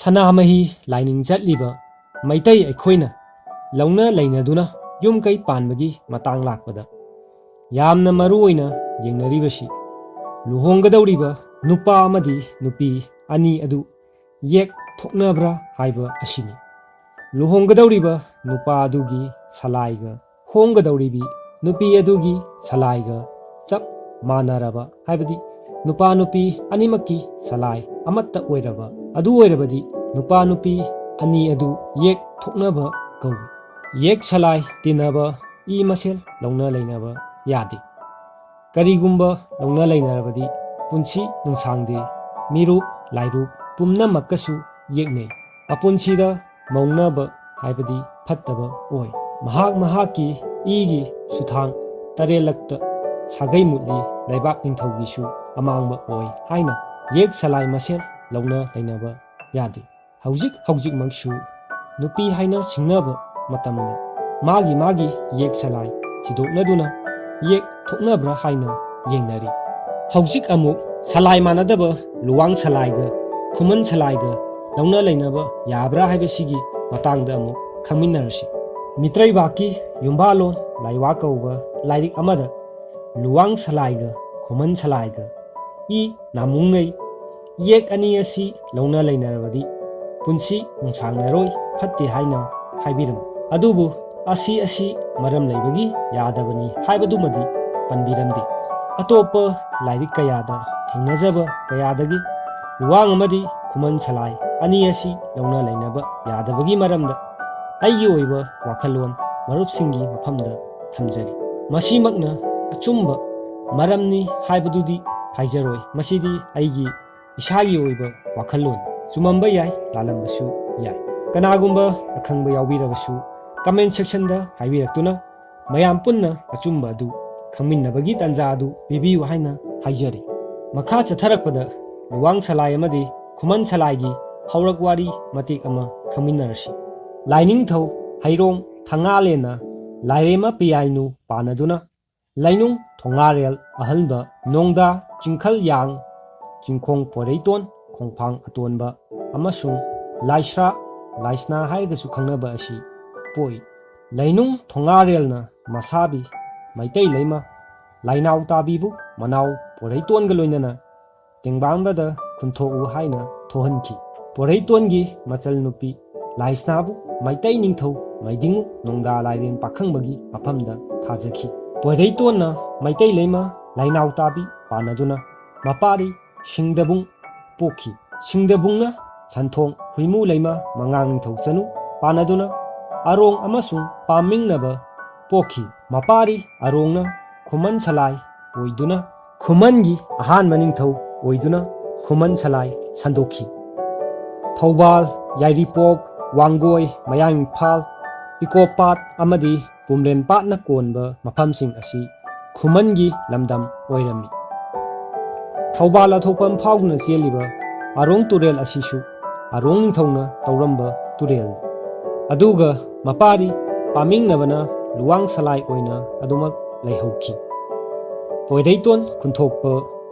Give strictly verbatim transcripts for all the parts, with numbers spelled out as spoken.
ꯁꯅꯥꯃꯍꯤ ꯂꯥꯏꯅꯤꯡ ꯆꯠꯂꯤꯕ ꯃꯩꯇꯩ ꯑꯩꯈꯣꯏꯅ ꯂꯧꯅ ꯂꯩꯅꯗꯨꯅ ꯌꯨꯝ ꯀꯩ ꯄꯥꯟꯕꯒꯤ ꯃꯇꯥꯡ ꯂꯥꯛꯄꯗ ꯌꯥꯝꯅ ꯃꯔꯨ ꯑꯣꯏꯅ ꯌꯦꯡꯅꯔꯤꯕꯁꯤ ꯂꯨꯍꯣꯡꯒꯗꯧꯔꯤꯕ ꯅꯨꯄꯥ ꯑꯃꯗꯤ ꯅꯨꯄꯤ ꯑꯅꯤ ꯑꯗꯨ ꯌꯦꯛ ꯊꯣꯛꯅꯕ꯭ꯔꯥ ꯍꯥꯏꯕ ꯑꯁꯤꯅꯤ꯫ ꯂꯨꯍꯣꯡꯒꯗꯧꯔꯤꯕ ꯅꯨꯄꯥ ꯑꯗꯨꯒꯤ ꯁꯂꯥꯏꯒ ꯍꯣꯡꯒꯗꯧꯔꯤꯕꯤ ꯅꯨꯄꯤ ꯑꯗꯨꯒꯤ ꯁꯂꯥꯏꯒ ꯆꯞ ꯃꯥꯟꯅꯔꯕ, ꯍꯥꯏꯕꯗꯤ ꯅꯨꯄꯥ ꯅꯨꯄꯤ ꯑꯅꯤꯃꯛꯀꯤ ꯁꯂꯥꯏ ꯑꯃꯠꯇ ꯑꯣꯏꯔꯕ, ꯑꯗꯨ ꯑꯣꯏꯔꯕꯗꯤ ꯅꯨꯄꯥ ꯅꯨꯄꯤ ꯑꯅꯤ ꯑꯗꯨ ꯌꯦꯛ ꯊꯣꯛꯅꯕ ꯀꯧꯏ꯫ ꯌꯦꯛ ꯁꯂꯥꯏ ꯇꯤꯟꯅꯕ ꯏ ꯃꯁꯦꯜ ꯂꯧꯅ ꯂꯩꯅꯕ ꯌꯥꯗꯦ꯫ ꯀꯔꯤꯒꯨꯝꯕ ꯂꯧꯅ ꯂꯩꯅꯔꯕꯗꯤ ꯄꯨꯟꯁꯤ ꯅꯨꯡꯁꯥꯡꯗꯦ, ꯃꯤꯔꯨꯞ ꯂꯥꯏꯔꯨꯞ ꯄꯨꯝꯅꯃꯛꯀꯁꯨ ꯌꯦꯛꯅꯩ꯫ ꯑꯄꯨꯟꯁꯤꯗ ꯃꯧꯅꯕ ꯍꯥꯏꯕꯗꯤ ꯐꯠꯇꯕ ꯑꯣꯏ꯫ ꯃꯍꯥꯛ ꯃꯍꯥꯛꯀꯤ ꯏꯒꯤ ꯁꯨꯊꯥꯡ ꯇꯔꯦꯠꯂꯛꯇ ꯁꯥꯒꯩ ꯃꯨꯠꯂꯤ, ꯂꯩꯕꯥꯛ ꯅꯤꯡꯊꯧꯒꯤꯁꯨ ꯑꯃꯥꯡꯕ ꯑꯣꯏ ꯍꯥꯏꯅ ꯌꯦꯛ ꯁꯂꯥꯏ ꯃꯁꯦꯜ ꯂꯧꯅ ꯂꯩꯅꯕ ꯌꯥꯗꯦ꯫ ꯍꯧꯖꯤꯛ ꯍꯧꯖꯤꯛꯃꯛꯁꯨ ꯅꯨꯄꯤ ꯍꯥꯏꯅ ꯁꯤꯡꯅꯕ ꯃꯇꯝꯗ ꯃꯥꯒꯤ ꯃꯥꯒꯤ ꯌꯦꯛ ꯁꯂꯥꯏ ꯊꯤꯗꯣꯛꯅꯗꯨꯅ ꯌꯦꯛ ꯊꯣꯛꯅꯕ꯭ꯔꯥ ꯍꯥꯏꯅ ꯌꯦꯡꯅꯔꯤ꯫ ꯍꯧꯖꯤꯛ ꯑꯃꯨꯛ ꯁꯂꯥꯏ ꯃꯥꯟꯅꯗꯕ ꯂꯨꯋꯥꯡ ꯁꯂꯥꯏꯒ ꯈꯨꯃꯟ ꯁꯂꯥꯏꯒ ꯂꯧꯅ ꯂꯩꯅꯕ ꯌꯥꯕ꯭ꯔꯥ ꯍꯥꯏꯕꯁꯤꯒꯤ ꯃꯇꯥꯡꯗ ꯑꯃꯨꯛ ꯈꯪꯃꯤꯟꯅꯔꯁꯤ꯫ ꯃꯤꯇ꯭ꯔꯩꯕꯥꯛꯀꯤ ꯌꯨꯝꯕꯥꯂꯣꯟ ꯂꯥꯏꯋꯥ ꯀꯧꯕ ꯂꯥꯏꯔꯤꯛ ꯑꯃꯗ ꯂꯨꯋꯥꯡ ꯁꯂꯥꯏꯒ ꯈꯨꯃꯟ ꯁꯂꯥꯏꯒ ꯏ ꯅꯥꯃꯨꯡꯅꯩ, ꯌꯦꯛ ꯑꯅꯤ ꯑꯁꯤ ꯂꯧꯅ ꯂꯩꯅꯔꯕꯗꯤ ꯄꯨꯟꯁꯤ ꯅꯨꯡꯁꯥꯡꯅꯔꯣꯏ, ꯐꯠꯇꯦ ꯍꯥꯏꯅ ꯍꯥꯏꯕꯤꯔꯝꯃꯤ꯫ ꯑꯗꯨꯕꯨ ꯑꯁꯤ ꯑꯁꯤ ꯃꯔꯝ ꯂꯩꯕꯒꯤ ꯌꯥꯗꯕꯅꯤ ꯍꯥꯏꯕꯗꯨꯃꯗꯤ ꯄꯟꯕꯤꯔꯝꯗꯦ꯫ ꯑꯇꯣꯞꯄ ꯂꯥꯏꯔꯤꯛ ꯀꯌꯥꯗ ꯊꯦꯡꯅꯖꯕ ꯀꯌꯥꯗꯒꯤ ꯂꯨꯋꯥꯡ ꯑꯃꯗꯤ ꯈꯨꯃꯟ ꯁꯂꯥꯏ ꯑꯅꯤ ꯑꯁꯤ ꯂꯧꯅ ꯂꯩꯅꯕ ꯌꯥꯗꯕꯒꯤ ꯃꯔꯝꯗ ꯑꯩꯒꯤ ꯑꯣꯏꯕ ꯋꯥꯈꯜꯂꯣꯟ ꯃꯔꯨꯞꯁꯤꯡꯒꯤ ꯃꯐꯝꯗ ꯊꯝꯖꯔꯤ꯫ ꯃꯁꯤꯃꯛꯅ ꯑꯆꯨꯝꯕ ꯃꯔꯝꯅꯤ ꯍꯥꯏꯕꯗꯨꯗꯤ ꯍꯥꯏꯖꯔꯣꯏ꯫ ꯃꯁꯤꯗꯤ ꯑꯩꯒꯤ ꯏꯁꯥꯒꯤ ꯑꯣꯏꯕ ꯋꯥꯈꯜꯂꯣꯟ꯫ ꯆꯨꯝꯃꯝꯕ ꯌꯥꯏ, ꯂꯥꯜꯂꯝꯕꯁꯨ ꯌꯥꯏ꯫ ꯀꯅꯥꯒꯨꯝꯕ ꯑꯈꯪꯕ ꯌꯥꯎꯕꯤꯔꯕꯁꯨ comment sectionꯗ ꯍꯥꯏꯕꯤꯔꯛꯇꯨꯅ ꯃꯌꯥꯝ ꯄꯨꯟꯅ ꯑꯆꯨꯝꯕ ꯑꯗꯨ ꯈꯪꯃꯤꯟꯅꯕꯒꯤ ꯇꯥꯟꯖꯥ ꯑꯗꯨ ꯄꯤꯕꯤꯌꯨ ꯍꯥꯏꯅ ꯍꯥꯏꯖꯔꯤ꯫ ꯃꯈꯥ ꯆꯠꯊꯔꯛꯄꯗ ꯂꯨꯋꯥꯡ ꯁꯂꯥꯏ ꯑꯃꯗꯤ ꯈꯨꯃꯟ ꯁꯂꯥꯏꯒꯤ ꯍꯧꯔꯛ ꯋꯥꯔꯤ ꯃꯇꯦꯛ ꯑꯃ ꯈꯪꯃꯤꯟꯅꯔꯁꯤ꯫ ꯂꯥꯏꯅꯤꯡꯊꯧ ꯍꯩꯔꯣꯡ ꯊꯉꯥꯂꯦꯟꯅ ꯂꯥꯏꯔꯦꯝꯃ ꯄꯤꯌꯥꯏꯅꯨ ꯄꯥꯟꯅꯗꯨꯅ ꯂꯩꯅꯨꯡ ꯊꯣꯉꯥꯔꯦꯜ ꯑꯍꯟꯕ ꯅꯣꯡꯗꯥ ꯆꯤꯡꯈꯜ ꯌꯥꯡ ꯆꯤꯡꯈꯣꯡ ꯄꯣꯏꯔꯩꯇꯣꯟ ꯈꯣꯡꯐꯥꯡ ꯑꯇꯣꯟꯕ ꯑꯃꯁꯨꯡ ꯂꯥꯏꯁ꯭ꯔꯥ, ꯂꯥꯏꯁꯅꯥ ꯍꯥꯏꯔꯒꯁꯨ ꯈꯪꯅꯕ ꯑꯁꯤ ꯄꯣꯛꯏ꯫ ꯂꯩꯅꯨꯡ ꯊꯣꯉꯥꯔꯦꯜꯅ ꯃꯁꯥꯕꯤ ꯃꯩꯇꯩ ꯂꯩꯃ ꯂꯥꯏꯅꯥꯎ ꯇꯥꯕꯤꯕꯨ ꯃꯅꯥꯎ ꯄꯣꯏꯔꯩꯇꯣꯟꯒ ꯂꯣꯏꯅꯅ ꯇꯦꯡꯕꯥꯡꯕꯗ ꯈꯨꯟꯊꯣꯛꯎ ꯍꯥꯏꯅ ꯊꯣꯛꯍꯟꯈꯤ꯫ ꯄꯣꯏꯔꯩꯇꯣꯟꯒꯤ ꯃꯆꯜ ꯅꯨꯄꯤ ꯂꯥꯏꯁꯅꯥꯕꯨ ꯃꯩꯇꯩ ꯅꯤꯡꯊꯧ ꯃꯩꯗꯤꯡꯉꯨ ꯅꯣꯡꯗꯥ ꯂꯥꯏꯔꯦꯟ ꯄꯥꯈꯪꯕꯒꯤ ꯃꯐꯝꯗ ꯊꯥꯖꯈꯤ꯫ ꯄꯣꯏꯔꯩꯇꯣꯟꯅ ꯃꯩꯇꯩ ꯂꯩꯃ ꯂꯥꯏꯅꯥꯎ ꯇꯥꯕꯤ ꯄꯥꯟꯅꯗꯨꯅ ꯃꯄꯥꯔꯤ ꯁꯤꯡꯗꯕꯨꯡ ꯄꯣꯛꯈꯤ꯫ ꯁꯤꯡꯗꯕꯨꯡꯅ ꯁꯟꯊꯣꯡ ꯍꯨꯏꯃꯨ ꯂꯩꯃ ꯃꯉꯥꯡ ꯅꯤꯡꯊꯧ ꯆꯅꯨ ꯄꯥꯟꯅꯗꯨꯅ ꯑꯔꯣꯡ ꯑꯃꯁꯨꯡ ꯄꯥꯝꯃꯤꯡꯅꯕ ꯄꯣꯛꯈꯤ꯫ ꯃꯄꯥꯔꯤ ꯑꯔꯣꯡꯅ ꯈꯨꯃꯟ ꯁꯂꯥꯏ ꯑꯣꯏꯗꯨꯅ ꯈꯨꯃꯟꯒꯤ ꯑꯍꯥꯟꯕ ꯅꯤꯡꯊꯧ ꯑꯣꯏꯗꯨꯅ ꯈꯨꯃꯟ ꯁꯂꯥꯏ ꯁꯟꯗꯣꯛꯈꯤ꯫ ꯊꯧꯕꯥꯜ, ꯌꯥꯏꯔꯤꯄꯣꯛ, ꯋꯥꯡꯒꯣꯏ, ꯃꯌꯥꯡ ꯏꯝꯐꯥꯜ, ꯏꯀꯣꯄꯥꯠ ꯑꯃꯗꯤ ꯄꯨꯝꯂꯦꯟꯄꯥꯠꯅ ꯀꯣꯟꯕ ꯃꯐꯝꯁꯤꯡ ꯑꯁꯤ ꯈꯨꯃꯟꯒꯤ ꯂꯝꯗꯝ ꯑꯣꯏꯔꯝꯃꯤ꯫ ꯊꯧꯕꯥꯜ ꯑꯊꯣꯛꯄꯝ ꯐꯥꯎꯗꯨꯅ ꯆꯦꯜꯂꯤꯕ ꯑꯔꯣꯡ ꯇꯨꯔꯦꯜ ꯑꯁꯤꯁꯨ ꯑꯔꯣꯡ ꯅꯤꯡꯊꯧꯅ ꯇꯧꯔꯝꯕ ꯇꯨꯔꯦꯜꯅꯤ꯫ ꯑꯗꯨꯒ ꯃꯄꯥꯔꯤ ꯄꯥꯝꯃꯤꯡꯅꯕꯅ ꯂꯨꯋꯥꯡ ꯁꯂꯥꯏ ꯑꯣꯏꯅ ꯑꯗꯨꯃꯛ ꯂꯩꯍꯧꯈꯤ꯫ ꯄꯣꯏꯔꯩꯇꯣꯟ ꯈꯨꯟꯊꯣꯛꯄ,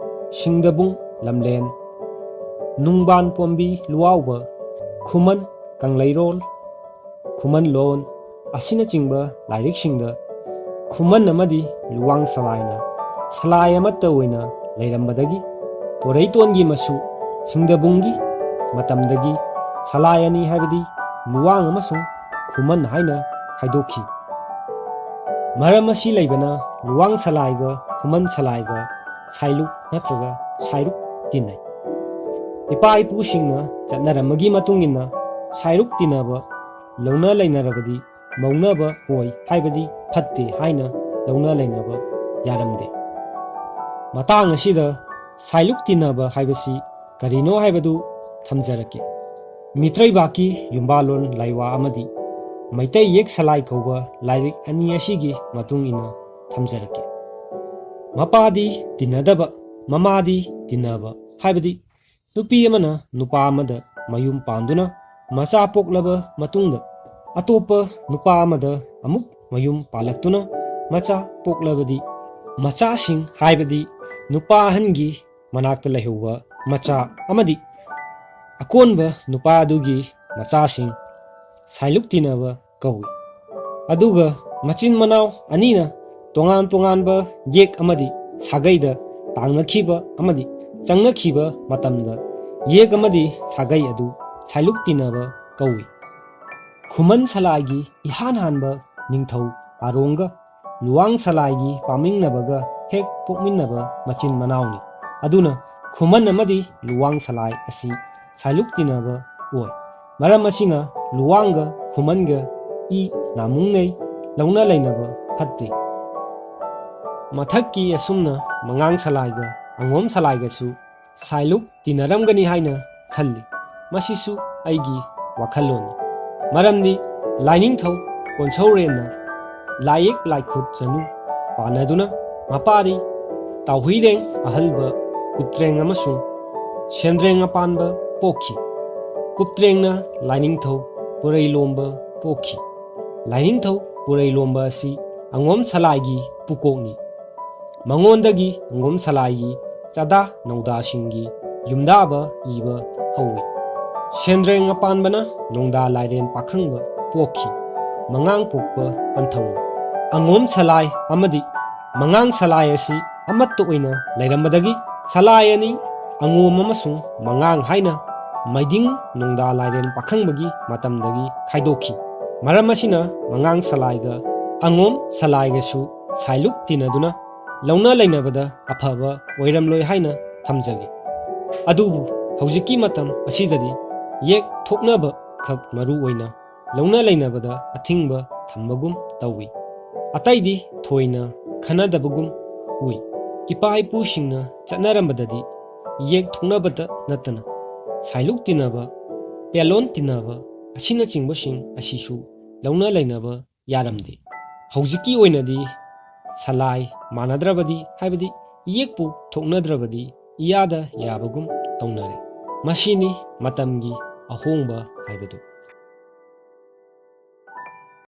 ꯁꯤꯡꯗꯕꯨꯡ ꯂꯝꯂꯦꯟ, ꯅꯨꯡꯕꯥꯟ ꯄꯣꯝꯕꯤ ꯂꯨꯋꯥꯎꯕ, ꯈꯨꯃꯟ ꯀꯪꯂꯩꯔꯣꯜ, ꯈꯨꯃꯟ ꯂꯣꯟ ꯑꯁꯤꯅꯆꯤꯡꯕ ꯂꯥꯏꯔꯤꯛꯁꯤꯡꯗ ꯈꯨꯃꯟ ꯑꯃꯗꯤ ꯂꯨꯋꯥꯡ ꯁꯂꯥꯏꯅ ꯁꯂꯥꯏ ꯑꯃꯠꯇ ꯑꯣꯏꯅ ꯂꯩꯔꯝꯕꯗꯒꯤ ꯄꯣꯏꯔꯩꯇꯣꯟꯒꯤ ꯃꯁꯨ ꯁꯤꯡꯗꯕꯨꯡꯒꯤ ꯃꯇꯝꯗꯒꯤ ꯁꯂꯥꯏ ꯑꯅꯤ ꯍꯥꯏꯕꯗꯤ ꯂꯨꯋꯥꯡ ꯑꯃꯁꯨꯡ ꯈꯨꯃꯟ ꯍꯥꯏꯅ ꯈꯥꯏꯗꯣꯛꯈꯤ꯫ ꯃꯔꯝ ꯑꯁꯤ ꯂꯩꯕꯅ ꯂꯨꯋꯥꯡ ꯁꯂꯥꯏꯒ ꯈꯨꯃꯟ ꯁꯂꯥꯏꯒ ꯁꯥꯏꯂꯨꯛ ꯅꯠꯇ꯭ꯔꯒ ꯁꯥꯏꯔꯨꯛ ꯇꯤꯟꯅꯩ꯫ ꯏꯄꯥ ꯏꯄꯨꯁꯤꯡꯅ ꯆꯠꯅꯔꯝꯕꯒꯤ ꯃꯇꯨꯡ ꯏꯟꯅ ꯁꯥꯏꯔꯨꯛ ꯇꯤꯟꯅꯕ ꯂꯧꯅ ꯂꯩꯅꯔꯕꯗꯤ ꯃꯧꯅꯕ ꯑꯣꯏ ꯍꯥꯏꯕꯗꯤ ꯐꯠꯇꯦ ꯍꯥꯏꯅ ꯂꯧꯅ ꯂꯩꯅꯕ ꯌꯥꯔꯝꯗꯦ꯫ ꯃꯇꯥꯡ ꯑꯁꯤꯗ ꯁꯥꯏꯂꯨꯛ ꯇꯤꯟꯅꯕ ꯍꯥꯏꯕꯁꯤ ꯀꯔꯤꯅꯣ ꯍꯥꯏꯕꯗꯨ ꯊꯝꯖꯔꯛꯀꯦ꯫ ꯃꯤꯇ꯭ꯔꯩꯕꯥꯛꯀꯤ ꯌꯨꯝꯕꯥꯂꯣꯟ ꯂꯥꯏꯋꯥ ꯑꯃꯗꯤ ꯃꯩꯇꯩ ꯌꯦꯛ ꯁꯂꯥꯏ ꯀꯧꯕ ꯂꯥꯏꯔꯤꯛ ꯑꯅꯤ ꯑꯁꯤꯒꯤ ꯃꯇꯨꯡ ꯏꯟꯅ ꯊꯝꯖꯔꯛꯀꯦ꯫ ꯃꯄꯥꯗꯤ ꯇꯤꯟꯅꯗꯕ, ꯃꯃꯥꯗꯤ ꯇꯤꯟꯅꯕ ꯍꯥꯏꯕꯗꯤ ꯅꯨꯄꯤ ꯑꯃꯅ ꯅꯨꯄꯥ ꯑꯃꯗ ꯃꯌꯨꯝ ꯄꯥꯟꯗꯨꯅ ꯃꯆꯥ ꯄꯣꯛꯂꯕ ꯃꯇꯨꯡꯗ ꯑꯇꯣꯞꯄ ꯅꯨꯄꯥ ꯑꯃꯗ ꯑꯃꯨꯛ ꯃꯌꯨꯝ ꯄꯥꯜꯂꯛꯇꯨꯅ ꯃꯆꯥ ꯄꯣꯛꯂꯕꯗꯤ ꯃꯆꯥꯁꯤꯡ ꯍꯥꯏꯕꯗꯤ ꯅꯨꯄꯥ ꯑꯍꯟꯒꯤ ꯃꯅꯥꯛꯇ ꯂꯩꯍꯧꯕ ꯃꯆꯥ ꯑꯃꯗꯤ ꯑꯀꯣꯟꯕ ꯅꯨꯄꯥ ꯑꯗꯨꯒꯤ ꯃꯆꯥꯁꯤꯡ ꯁꯥꯏꯂꯨꯛ ꯇꯤꯟꯅꯕ ꯀꯧꯏ꯫ ꯑꯗꯨꯒ ꯃꯆꯤꯟ ꯃꯅꯥꯎ ꯑꯅꯤꯅ ꯇꯣꯉꯥꯟ ꯇꯣꯉꯥꯟꯕ ꯌꯦꯛ ꯑꯃꯗꯤ ꯁꯥꯒꯩꯗ ꯇꯥꯡꯅꯈꯤꯕ ꯑꯃꯗꯤ ꯆꯪꯅꯈꯤꯕ ꯃꯇꯝꯗ, ꯌꯦꯛ ꯑꯃꯗꯤ ꯁꯥꯒꯩ ꯑꯗꯨ ꯁꯥꯏꯂꯨꯛ ꯇꯤꯟꯅꯕ ꯀꯧꯏ꯫ ꯈꯨꯃꯟ ꯁꯂꯥꯏꯒꯤ ꯏꯍꯥꯟ ꯍꯥꯟꯕ ꯅꯤꯡꯊꯧ ꯑꯔꯣꯡꯒ ꯂꯨꯋꯥꯡ ꯁꯂꯥꯏꯒꯤ ꯄꯥꯃꯤꯟꯅꯕꯒ ꯍꯦꯛ ꯄꯣꯛꯃꯤꯟꯅꯕ ꯃꯆꯤꯟ ꯃꯅꯥꯎꯅꯤ꯫ ꯑꯗꯨꯅ ꯈꯨꯃꯟ ꯑꯃꯗꯤ ꯂꯨꯋꯥꯡ ꯁꯂꯥꯏ ꯑꯁꯤ ꯁꯥꯏꯂꯨꯛ ꯇꯤꯟꯅꯕ ꯑꯣꯏ꯫ ꯃꯔꯝ ꯑꯁꯤꯅ ꯂꯨꯋꯥꯡꯒ ꯈꯨꯃꯟꯒ ꯏ ꯅꯥꯃꯨꯡꯅꯩ, ꯂꯧꯅ ꯂꯩꯅꯕ ꯐꯠꯇꯦ꯫ ꯃꯊꯛꯀꯤ ꯑꯁꯨꯝꯅ ꯃꯉꯥꯡ ꯁꯂꯥꯏꯒ ꯑꯉꯣꯝ ꯁꯂꯥꯏꯒꯁꯨ ꯁꯥꯏꯂꯨꯛ ꯇꯤꯟꯅꯔꯝꯒꯅꯤ ꯍꯥꯏꯅ ꯈꯜꯂꯤ꯫ ꯃꯁꯤꯁꯨ ꯑꯩꯒꯤ ꯋꯥꯈꯜꯂꯣꯟꯅꯤ꯫ ꯃꯔꯝꯗꯤ ꯂꯥꯏꯅꯤꯡꯊꯧ ꯀꯣꯟꯁꯧꯔꯦꯟꯅ ꯂꯥꯏꯌꯦꯛ ꯂꯥꯏꯈꯨꯠ ꯆꯅꯨ ꯄꯥꯟꯅꯗꯨꯅ ꯃꯄꯥꯗꯤ ꯇꯥꯎꯍꯨꯏꯔꯦꯡ ꯑꯍꯜꯕ ꯀꯨꯞꯇ꯭ꯔꯦꯡ ꯑꯃꯁꯨꯡ ꯁꯦꯟꯗ꯭ꯔꯦꯡ ꯑꯄꯥꯟꯕ ꯄꯣꯛꯈꯤ꯫ ꯀꯨꯞꯇ꯭ꯔꯦꯡꯅ ꯂꯥꯏꯅꯤꯡꯊꯧ ꯄꯨꯔꯩꯂꯣꯝꯕ ꯄꯣꯛꯈꯤ꯫ ꯂꯥꯏꯅꯤꯡꯊꯧ ꯄꯨꯔꯩꯂꯣꯝꯕ ꯑꯁꯤ ꯑꯉꯣꯝ ꯁꯂꯥꯏꯒꯤ ꯄꯨꯀꯣꯛꯅꯤ꯫ ꯃꯉꯣꯟꯗꯒꯤ ꯑꯉꯣꯝ ꯁꯂꯥꯏꯒꯤ ꯆꯥꯗꯥ ꯅꯧꯗꯥꯁꯤꯡꯒꯤ ꯌꯨꯝꯗꯥꯕ ꯏꯕ ꯍꯧꯏ꯫ ꯁꯦꯟꯗ꯭ꯔꯦꯡ ꯑꯄꯥꯟꯕꯅ ꯅꯣꯡꯗꯥ ꯂꯥꯏꯔꯦꯟ ꯄꯥꯈꯪꯕ ꯄꯣꯛꯈꯤ꯫ ꯃꯉꯥꯡ ꯄꯣꯛꯄ ꯄꯟꯊꯧꯅꯤ꯫ ꯑꯉꯣꯝ ꯁꯂꯥꯏ ꯑꯃꯗꯤ ꯃꯉꯥꯡ ꯁꯂꯥꯏ ꯑꯁꯤ ꯑꯃꯠꯇ ꯑꯣꯏꯅ ꯂꯩꯔꯝꯕꯗꯒꯤ ꯁꯂꯥꯏ ꯑꯅꯤ ꯑꯉꯣꯝ ꯑꯃꯁꯨꯡ ꯃꯉꯥꯡ ꯍꯥꯏꯅ ꯃꯩꯗꯤꯡ ꯅꯣꯡꯗꯥ ꯂꯥꯏꯔꯦꯟ ꯄꯥꯈꯪꯕꯒꯤ ꯃꯇꯝꯗꯒꯤ ꯈꯥꯏꯗꯣꯛꯈꯤ꯫ ꯃꯔꯝ ꯑꯁꯤꯅ ꯃꯉꯥꯡ ꯁꯂꯥꯏꯒ ꯑꯉꯣꯝ ꯁꯂꯥꯏꯒꯁꯨ ꯁꯥꯏꯂꯨꯛ ꯇꯤꯟꯅꯗꯨꯅ ꯂꯧꯅ ꯂꯩꯅꯕꯗ ꯑꯐꯕ ꯑꯣꯏꯔꯝꯂꯣꯏ ꯍꯥꯏꯅ ꯊꯝꯖꯒꯦ꯫ ꯑꯗꯨꯕꯨ ꯍꯧꯖꯤꯛꯀꯤ ꯃꯇꯝ ꯑꯁꯤꯗꯗꯤ ꯌꯦꯛ ꯊꯣꯛꯅꯕ ꯈꯛ ꯃꯔꯨ ꯑꯣꯏꯅ ꯂꯧꯅ ꯂꯩꯅꯕꯗ ꯑꯊꯤꯡꯕ ꯊꯝꯕꯒꯨꯝ ꯇꯧꯏ꯫ ꯑꯇꯩꯗꯤ ꯊꯣꯏꯅ ꯈꯟꯅꯗꯕꯒꯨꯝ ꯎꯏ꯫ ꯏꯄꯥ ꯏꯄꯨꯁꯤꯡꯅ ꯆꯠꯅꯔꯝꯕꯗꯗꯤ ꯌꯦꯛ ꯊꯣꯛꯅꯕꯇ ꯅꯠꯇꯅ ꯁꯥꯏꯂꯨꯛ ꯇꯤꯟꯅꯕ, ꯄꯦꯂꯣꯟ ꯇꯤꯟꯅꯕ ꯑꯁꯤꯅꯆꯤꯡꯕꯁꯤꯡ ꯑꯁꯤꯁꯨ ꯂꯧꯅ ꯂꯩꯅꯕ ꯌꯥꯔꯝꯗꯦ꯫ ꯍꯧꯖꯤꯛꯀꯤ ꯑꯣꯏꯅꯗꯤ ꯁꯂꯥꯏ ꯃꯥꯟꯅꯗ꯭ꯔꯕꯗꯤ, ꯍꯥꯏꯕꯗꯤ ꯏꯌꯦꯛꯄꯨ ꯊꯣꯛꯅꯗ꯭ꯔꯕꯗꯤ ꯏꯌꯥꯗ ꯌꯥꯕꯒꯨꯝ ꯇꯧꯅꯔꯦ꯫ ꯃꯁꯤꯅꯤ ꯃꯇꯝꯒꯤ ꯑꯍꯣꯡꯕ ꯍꯥꯏꯕꯗꯨ꯫